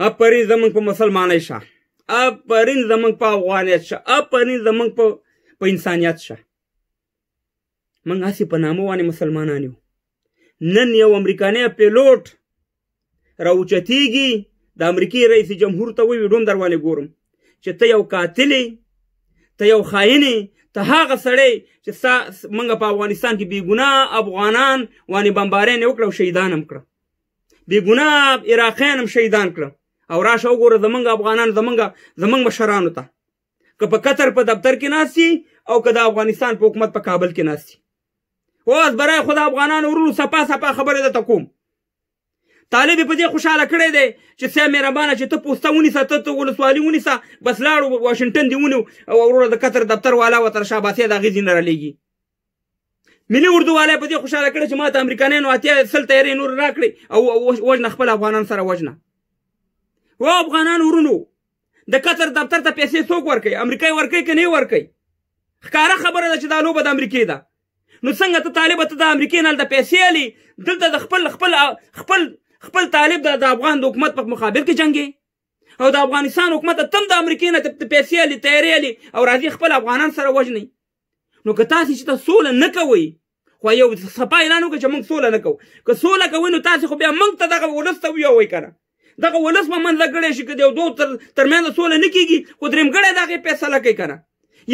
اپرین زمونږ په مسلمانۍ شه، اپرین زمونږ په افغانیت شه، اپرین زمونږ په انسانیت شه. موږ هسې په نامه باندې مسلمانان یو. نن یو امریکانی پیلوټ راوچتیږي د امریکې رئیس جمهور ته وایي، ویډیو هم در باندې ګورم، چې ته یو قاتل یې، ته یو خاین یې، ته هغه سړی چې ستا موږ په افغانستان کې بېګناه افغانان باندې بمبارۍ یې وکړه او شهیدان هم کړه، بېګناه عراقیان هم شهیدان کړه. او راشه وګوره زمونږ افغانان، زمونږ مشرانو ته، که په قطر په دفتر کې ناست او که د افغانستان په حکومت په کابل کې ناست. اوس برای خدا افغانانو ورونو صفا صفا خبرې درته کوم. طالب یې په دې خوشحاله کړی دی چې سیا مهربانه چې ته پوسته ونیسه، ته ولسوالي ونیسه، بس لاړو واشنګټن دې ونیو او وروره د قطر دفتر والا ورته شاباسي د هغې ځینې رالیږي. ملي اردو والا یې په دې خوشحاله کړی چې ما ته امریکانیانو 80 تیارې نور راکړې او وژنه خپل افغانان سره وژنه. و افغانان ورونو، د قطر دفتر ته پیسې څوک ورکوي؟ امریکا یې ورکوي که نه یې ورکوي؟ ښکاره خبره ده چې دا لوبه د امریکې ده. نو څنګه ته طالبه ته د امریکې نه هلته پیسې الي، دلته د خپل خپل خپل خپل طالب د افغان د حکومت په مقابل کې جنګې او د افغانستان حکومت ته هم د امریکې نه پیسې الي، تیارې الي او راځي خپل افغانان سره وژني. نو که تاسې چې ته سوله نه کوئ، خو یو صفا اعلان وکړئ چې موږ سوله نه کوو. که سوله کوئ نو تاسې خو بیا موږ ته دغه ولس ته ویوئ که نه، دغه ولس به منځګړی شي. که د یو دوو ترمنځ سوله نه کېږي خو درېیمګړی د هغې فیصله کوي که نه.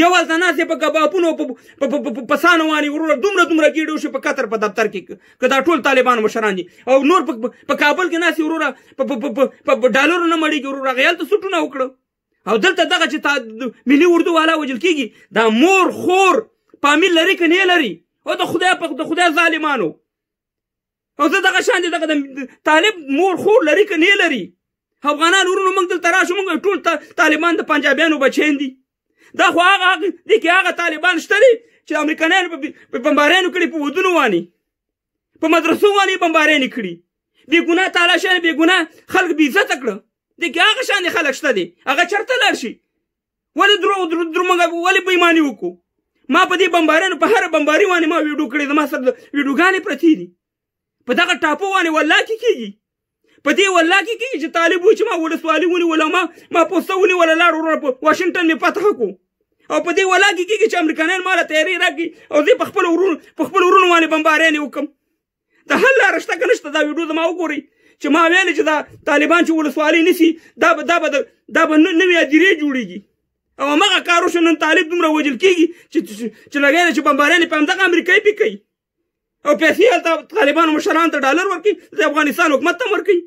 یو هلته ناست یې په کبابونو په پسانو باندې وروره دومره دومره ګېډې وشي په قطر په دفتر کې، که دا ټول طالبانو مشران دي، او نور په کابل کې ناست یې وروره په ډالرو نه مړېږي وروره، هغې هلته سوټونه وکړه. او دلته دغه چې ملي اردو والا وژل کېږي، دا مور خور فامیل لري که نه لري؟ او د خدای په د خدای ظالمانو. او زه دغه شان دي دغه د طالب مور خور لري که نه لري؟ افغانان ورونو موږ دلته راشو، موږ ټول طالبان د پنجابیانو بچیان دي. دا خو هغه دې کې هغه طالبان شته دي چې امریکایانو په بمباریانو کړي، په ودونو باندې، په مدرسو باندې بمباریانې کړي، بې ګناه تالاشیان، بې ګناه خلک بې عزته کړه. دې کې هغه شان خلک شته دي، هغه چېرته لاړ شي؟ ولې درو موږ ولې بېماني وکړو؟ ما په دې بمباریانو په هره بمباري باندې ما ویډیو کړې، زما سره ویډیوګانې پرتې دي. په دغه ټاپو باندې والله کې کېږي، په دې والله کې کېږي چې طالب وایي چې ما ولسوالي ونیوله، ما پوسته ونیوله، لاړ وروره په واشنګټن مې فتح کړو. او په دې والله کې کېږي چې امریکایان ما له تیارې راکړي او زه په خپلو ورونو باندې بمباریانې وکړم. د حل لاره شته که نشته؟ دا ویډیو زما وګورئ چې ما ویلې چې دا طالبان چې ولسوالۍ نیسي دا به نوې هدیرې جوړېږي. او هماغه کار وشو. نن طالب دومره وژل کېږي چې لګیا دی چې بمباریانې په همدغه امریکایي پې کوي او پیسې هلته طالبانو مشرانو ته ډالر ورکوي، د افغانستان حکومت ته هم ورکوي.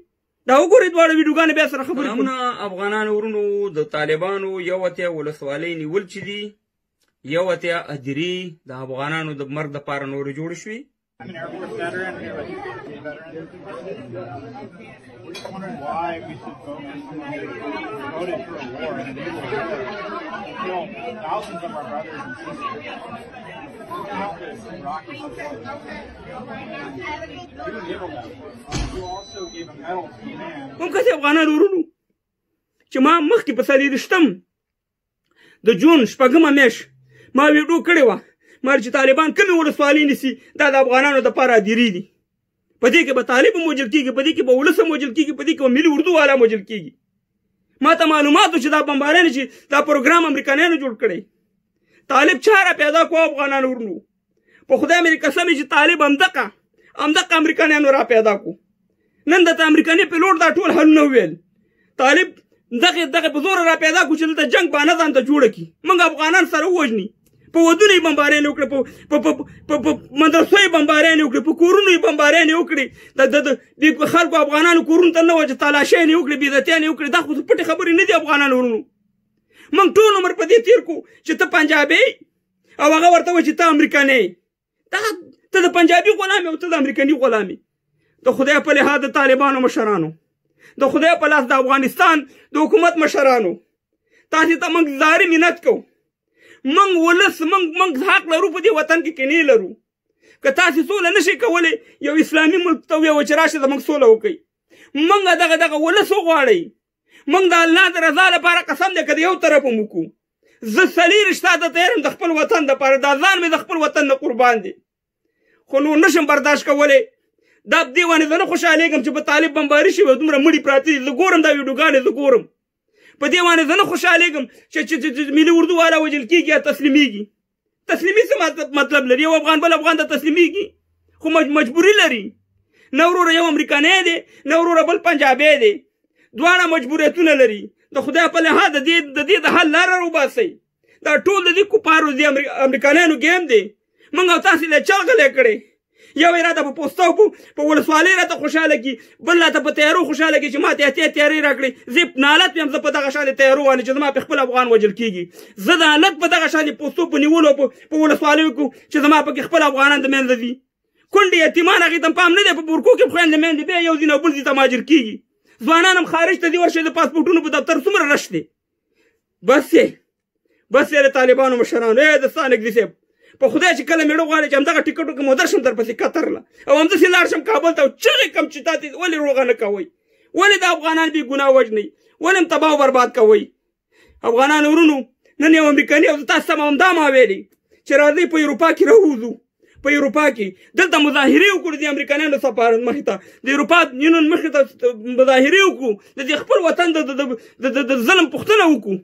دا وګورئ دواړه ویډیوګانې بیا سره خبرې کوو. سلامونه افغانانو ورونو، د طالبانو 81 ولسوالۍ نیول چې دي، 81 هدیرې د افغانانو د مرګ دپاره نورې جوړې شوې. I'm an Air Force veteran, here with a veteran. We're just wondering why we should vote for someone who voted for a war and enabled a war to kill thousands of our brothers and sisters. Countless Iraqi civilians. You enabled that war. You also gave a medal to a man. هم کسې افغانان ورونو چې ما مخکې په 24 د جون 6 میاشت ما ویډیو کړې وه، ما چې طالبان کومې ولسوالۍ نیسي دا د افغانانو دپاره هدیرې دي. په دې کې به طالب هم وژل کېږي، په دې کې به ولس هم وژل کېږي، په دې کې به ملي اردو والا هم وژل کېږي. ما ته معلومات و چې دا بمباریانې چې دا پروګرام امریکایانو جوړ کړی، طالب چا را پیدا کړو افغانانو ورونو؟ په خدای مې قسم چې طالب همدقه امریکایانو را پیدا کړو. نن درته امریکاني پیلوټ دا ټول حلونه وویل. طالب دغه په زوره را پیدا کړو چې دلته جنګ بانه ځان ته جوړه کړي، موږ افغانان سره ووژني. په ودونو یې بمباریانې وکړې، په مدرسو یې بمباریانې وکړې، په کورونو یې بمباریانې وکړې، د خلکو افغانانو کورونو ته نه وه چې تالاشیانې وکړې، بېعزتیانې وکړې. دا خو پټې خبرې نه دي افغانانو ورونو. موږ ټول عمر په دې تېر کړو چې ته پنجابی او هغه ورته وایي چې ته امریکانی، دا ته د پنجابي غلام یې او ته د امریکاني غلام یې. د خدای په لحاظ د طالبانو مشرانو، د خدای په لاس د افغانستان د حکومت مشرانو، تاسې ته موږ زاري منت کوو. موږ ولس، موږ حق لرو په دې وطن کې که نه لرو. که تاسې سوله نشئ کولی یو اسلامي ملک ته ویوه چې راشه زموږ سوله وکړئ. موږ دغه ولس وغواړئ. موږ د الله د رضا لپاره قسم دی که د یو طرف هم وکړو. زه 24 ساعته تیار یم د خپل وطن دپاره، دا ځان مې د خپل وطن نه قربان دی، خو نور نشم برداشت کولی. دا دې باندې زه نه خوشحالېږم چې په طالب بمباري شوې، دومره مړي پراته دي. زه ګورم دا ویډیوګانې، زه ګورم. په دې باندې زه نه خوشحالېږم چې ملي اردو والا وژل کېږي یا تسلیمېږي. تسلیمي څه مطلب لري؟ یو افغان بل افغان ته تسلیمېږي، خو مجبوري لري. نه وروره یو امریکانی دی، نه وروره بل پنجابی دی، دواړه مجبوریتونه لري. د خدای په لحاظ د دې د حل لاره راوباسئ. دا ټول د دې کفارو، د امریکانیانو ګیم دی. موږ او تاسې له چل غلی کړی. یو یې راته په پوسته په ولسوالۍ راته خوشحاله کړي، بل راته په تیارو خوشحاله کړي چې ما ته اتیا تیارې راکړې. زه نالت یم، زه په دغه شان تیارو باندې چې زما په خپل افغان وژل کېږي. زه نالت په دغه شان پوستو په نیولو په ولسوالیو کې چې زما پکې خپل افغانان د منځه ځي. کونډې یتیمان هغې ته پام نه دی، په بورکو کې خویندې میندې بیا یو ځای نه بل ځای ته مهاجر کېږي. ځوانان هم خارج ته ځي، ورشئ د پاسپورټونو په دفتر څومره رش دی. بس یې، بس یې د طالبانو مشرانو، ای د ستانکزي صاحب، په خدای چې کله مېړه غواړي چې همدغه ټکټ وکړم او درشم درپسې قطر له، او همداسې لاړ شم کابل ته او چغې کړم چې تاسې ولې روغه نه کوئ، ولې د افغانان بې ګناه وژنئ، ولې هم تباه او برباد کوئ. افغانان ورونو، نن یو امریکاني او تاسو ته همدا ما ویلي چې راځئ په اروپا کې راووځو، په اروپا کې دلته مظاهرې وکړو، د امریکانیانو سفارت مخې ته، د اروپا یونین مخې ته مظاهرې وکړو، د دې خپل وطن د ظلم پوښتنه وکړو.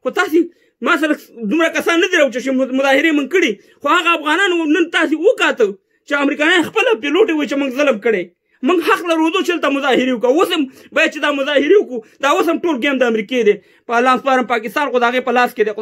خو تاسې ما سره دومره کسان نه دي راوچه چې مظاهرې موږ کړي، خو هغه افغانانو نن تاسې وکاته چې امریکایان خپله پیلوټ وایي چې موږ ظلم کړی، موږ حق لرو چې دلته مظاهرې وکړو. اوس هم باید چې دا مظاهرې وکړو، دا اوس هم ټول ګیم د امریکې دی. په الله سپارم، پاکستان خو د هغې په لاس کې دی.